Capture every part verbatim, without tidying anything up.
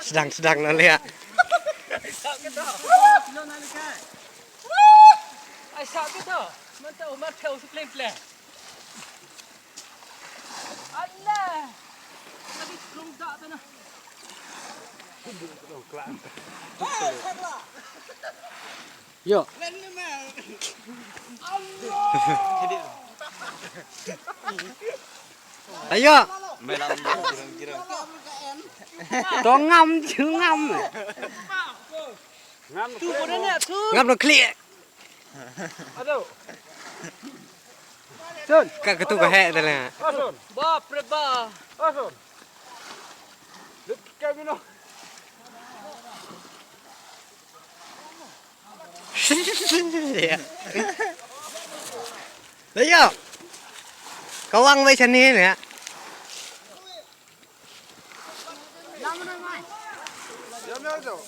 Sdang sdang na leh. Ai sa kita. Mantap, Umar, teh, usuk lem, leh. Allah. Lagi serung dak tu nah. Yo. Ayo. Tongam jengam. Ngam no klik. Aduh. Sun. Ka ketu ka hek tala. Asun. Bap re ba. Asun. Lut ka bino. Ayo. Kawang bai sani ya.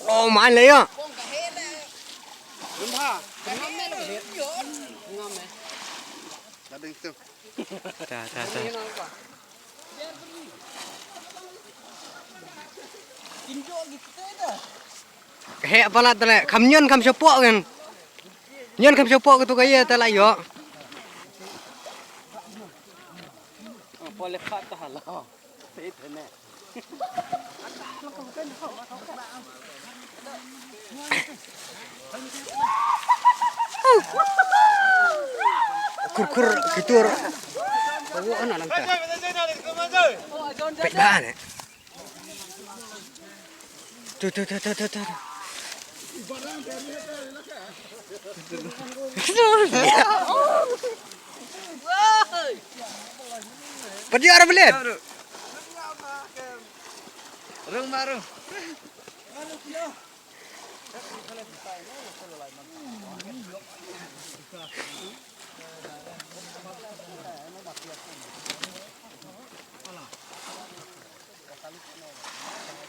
Oh, man leh ïa. Ta, ta, ta. Heh palat tale, kham ñion kham shapoh kan. Ñion kham shapoh katu ka ïa tala ïoh. Pole khat ta hala. Kur kur kitur. Bawa anak langkah. Pek dah ni. Tu tu tu tu tu tu. Padi arah belit. Rung baru.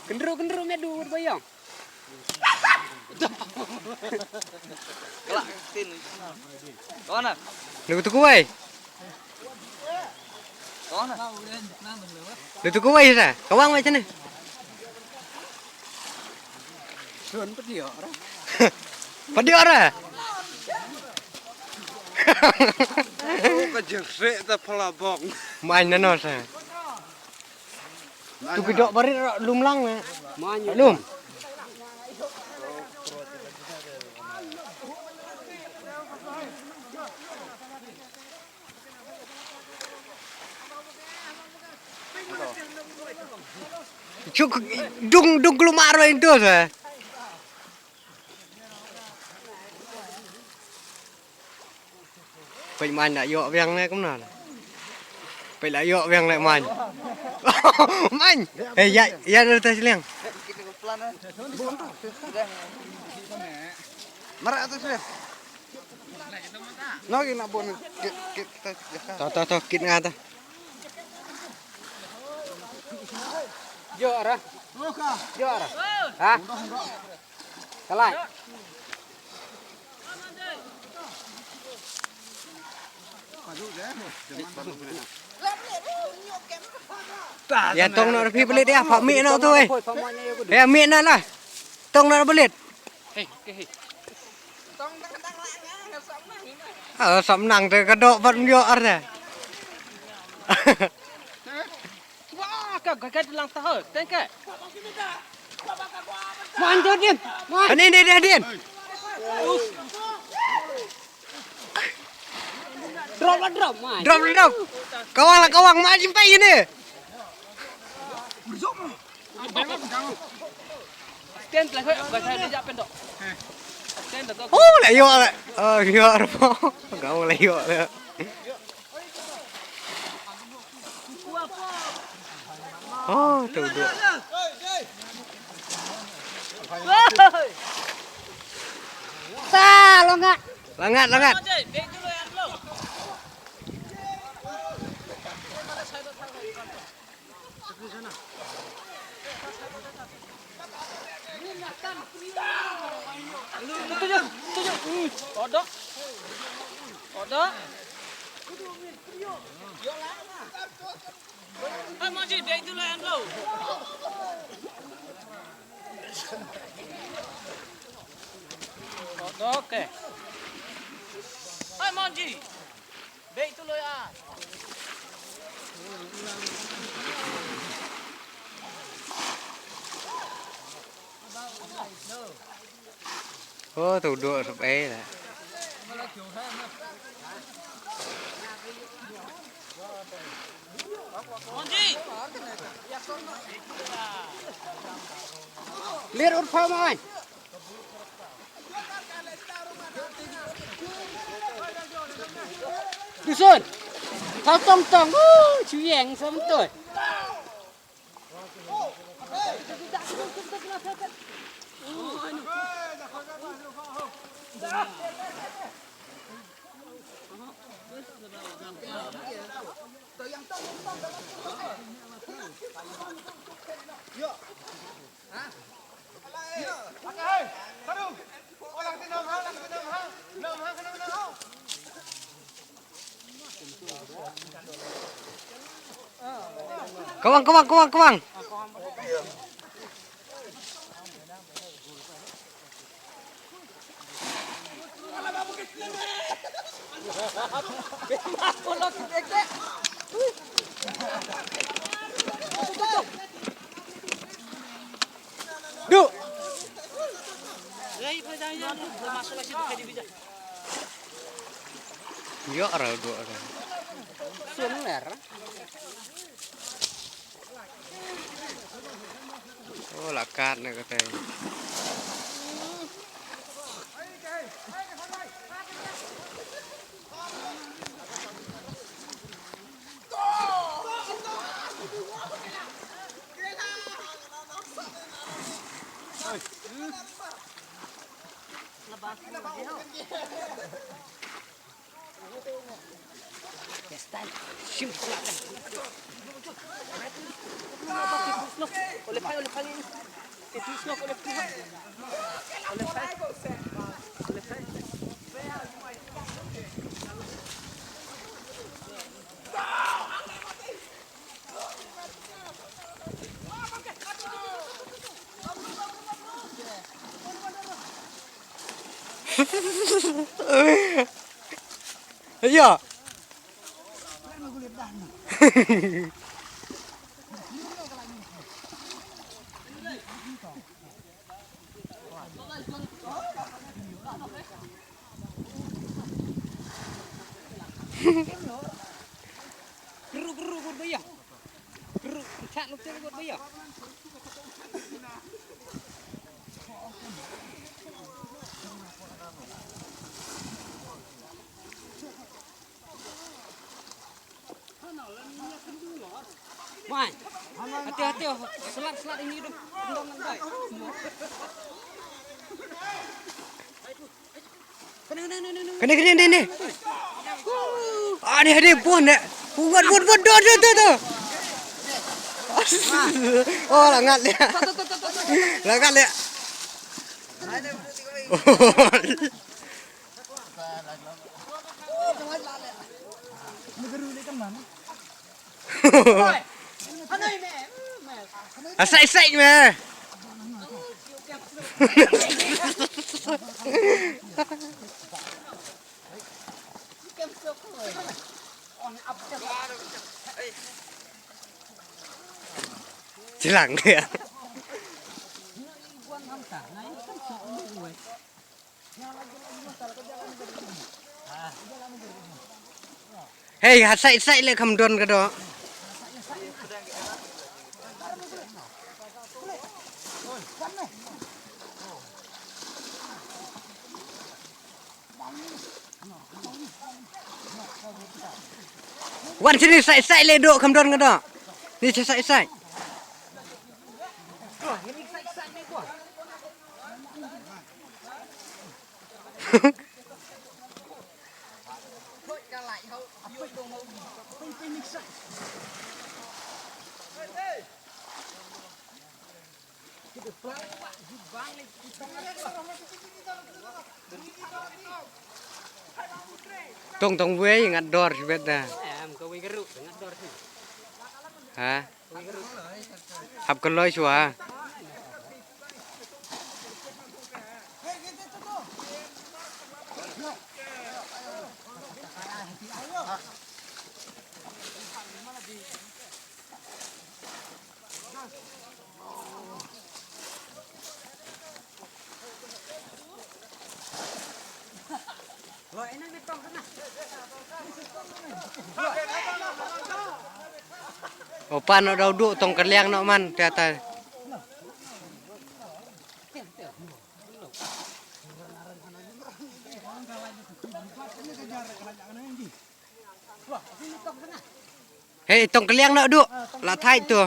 Kendru kendru medu bayang. Kelak tin. Kau na? Lu tu kuai. Kau na? Lu tu kuai sa. Kawang macam ni. Sun pedior. Pedior ah. Ka jersey ta pala bong. Main na no sa. Tu ki dok barit lum lang na. Lum. Chuk dung dung klumar ba intu sa. Peit main la ïoh biang ne kumno la. Peit la ïoh biang le main. Main. Eh ya ya dah tas liang. Mara atas liang. No ki nak bon kita. Tahu tahu tahu kit ngata. Yo ara. Yo ara. Ha? Kalai. Ya tong na phi belit ya, pha mi na tu eh. Ya mi na lah. Tong na belit. Hei, hei. Ah, sam nang te ka dok ban yo ar te. Wah, ka ka ka lang ta ho, teng ka. Man jo din. Man. Ani ni dia din. Drop lah drop man. Drop lah drop. Kawang lah kawang, man jimpai ini. Stand lah, kau, kau saya dia pendok. Stand lah, kau. Oh, lah yo lah. Oh, yo apa? Kau lah yo lah. Oh, tu duk. Ta, langat. Langat, langat. Tujuh, tujuh. Ui, kodok. Kodok. Hai, Monji, dek dulu yang dulu. Kodok, eh. Hai, Monji. Bek tu lo ya. Oh, tu duk sep eh lah. Lir ur pha mai. Dusun. Thau tong tong. Uh, chuyeng som toi. Kawang, kawang, kawang, kawang. Duk. Yo, arah dua arah. Sumer. Oh, la kat ne kata. Iya. Geru, geru, geru, ya. Geru, cak lu, geru, ya. Mai. Hati, hati, selat, selat ini dong. Dong, dong. Kane, kane, kane, kane. Ah, ni hadi pun ne. Buat, buat, buat, do, do, do, do. Oh, langat dia. Langat dia. Asai, asai me. Chilang ya. Hei, ha sait sait le kham don ka doh. Wan sini sait sait le doh kham don ka doh. Ni sait sait. Tong tong wei ngat dor sibet da. Em, ka wei ka ruh, ngat dor si. Ha? Hap ka loi shuwa. Opa no dau du tong kaliang no man te atai. Hei, tong kaliang no du. La thait tu.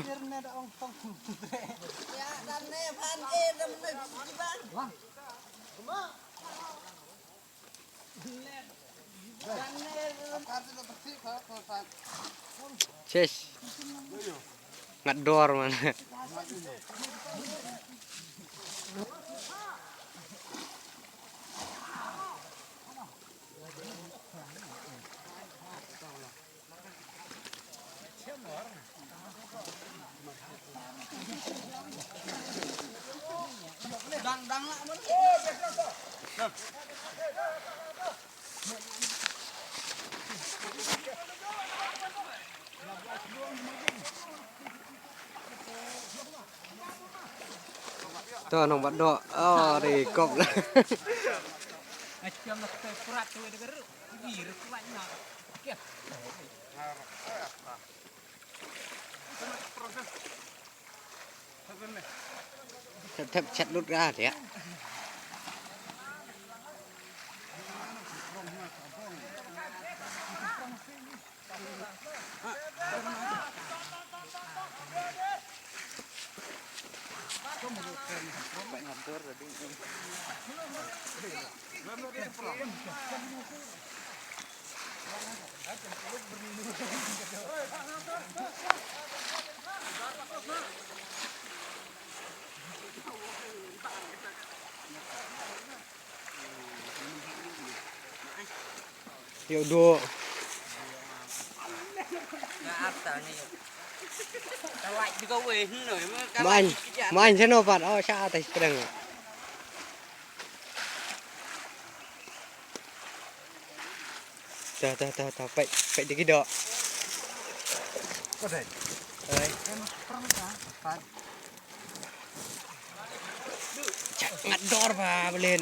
Ches. Ngat dor man. To nong bat do. Oh, ri kop la. Thep thep chat lut ra dia. Yo do. Main, main seno pat. Oh, sha atas pedang. Tah, tah, tah, tah, peit, peit dikit dok. Cak ngat dor ba belin.